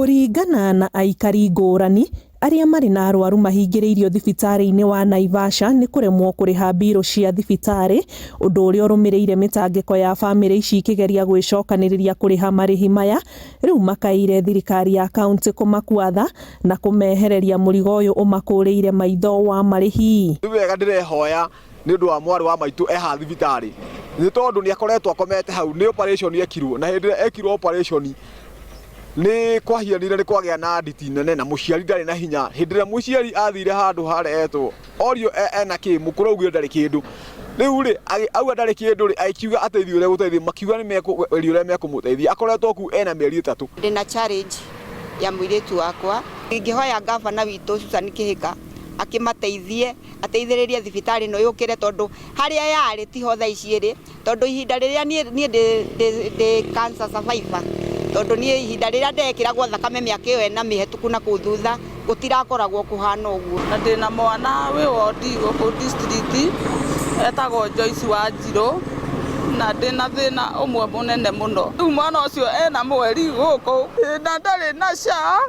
Kũringana na aikari ngũrani arĩa marĩ na arwaru mahingĩrĩirio thibitarĩ-inĩ wa Naivasha nĩ kũremwo kũrĩha mbirũ cia thibitarĩ, ũndũ ũrĩa ũrũmĩrĩire mĩtangĩko ya bamĩrĩ ici ikĩgeria gwĩcokanĩrĩria kũrĩha marĩhi maya, rĩu makaĩire thirikari ya kauntĩ kũmakua tha na kũmehereria mũrigo ũyũ ũmakũrĩire maitho wa marĩhi. Nĩ wega ndĩrehoya nĩ ũndũ wa mwarĩ wa maitũ eha thibitarĩ nĩ tondũ nĩ akoretwo akomete hau nĩ operation ekirwo na hĩndĩ ĩrĩa ekirwo operation nĩ kwahianire nĩ kwagĩa na nditi nene na mũciari ndarĩ na hinya hĩndĩ ĩrĩa mũciari athire handũ harĩa etwo orio ena kĩ mũkũrũ augire ndarĩ kĩndũ rĩu rĩ auga ndarĩ kĩndũ rĩ agĩkiuga ateithio ũrĩa gũteithio makiuga nĩ mekũgeria ũrĩa mekũmũteithia akoretwo kũu ena mĩeri 3. Ndĩna challenge ya mũirĩtu wakwa ingĩhoya ngavana witũ Susan Kĩhĩka akĩmateithie ateithĩrĩrie thibitarĩ ĩno yũkĩre tondũ harĩa yarĩ tiho thaa ici ĩrĩ tondũ ihinda rĩrĩa niĩ niĩ ndĩ ndĩ ndĩ cancer survivor tondũ niĩ ihinda rĩrĩa ndekĩragwo thakame mĩaka ĩyo ĩna mĩhetũku na kũu thutha gũtirakoragwo kũhana ũguo. Na ndĩna mwana wĩ wondi gũkũ district etagwo Joyce Wanjirũ na ndĩna thĩna ũmwe mũnene mũno. Rĩu mwana ũcio ena mweri gũkũ na ndarĩ na SHA.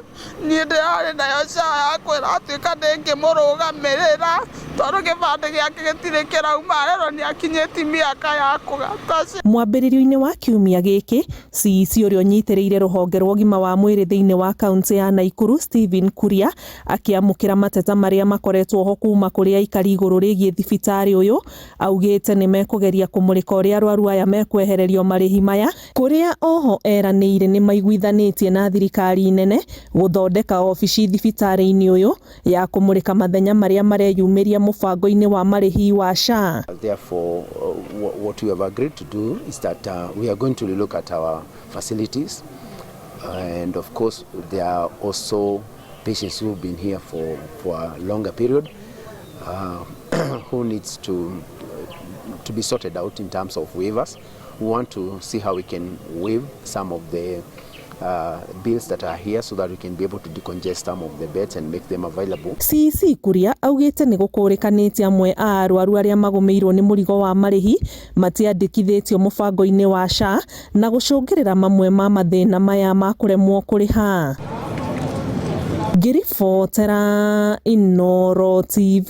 Niĩ ndĩrarĩ nayo SHA yakwa ĩratuĩka ndĩngĩmũrũgamĩrĩra tondũ gĩbandĩ gĩake gĩtirĩ kĩrauma arerwo nĩ akinyĩtie mĩaka ya kũgata SHA. Mwambĩrĩrio-inĩ wa kiumia gĩkĩ, CEC ũrĩa ũnyitĩrĩire rũhonge rwa ũgima wa mwĩrĩ thĩinĩ wa kauntĩ ya Naikuru, Stephen Kuria, akĩamũkĩra mateta marĩa makoretwo ho kuma kũrĩ aikari igũrũ rĩgiĩ thibitarĩ ũyũ, augĩte nĩ mekũgeria kũmũrĩka ũrĩa arwaru aya mekwehererio marĩhi maya Kũrĩa oho eranĩire nĩmaiguithanĩtie na thirikari nene gũthondeka obici thibitarĩ-inĩ ũyũ ya kũmũrĩka mathenya marĩa mareyumĩria mũbango-inĩ wa marĩhi wa SHA. Therefore, what we have agreed to do is that we are going to relook at our facilities and of course there are also patients who have been here for a longer period who needs to be sorted out in terms of waivers. We want to see how we can waive some of the bills that are here so that we can be able to decongest some of the beds and make them available. CEC Kuria augĩte nĩ gũkũrĩkanĩte amwe a arwaru arĩa magũmĩirwo nĩ mũrigo wa marĩhi matiandĩkithĩtio mũbango-inĩ wa SHA na gũcũngĩrĩra mamwe ma mathĩna maya ma kũremwo kũrĩha. Ngĩribotera Inooro TV,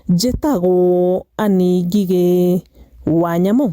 njĩtagwo Annie Ngigĩ wa Nyamũ.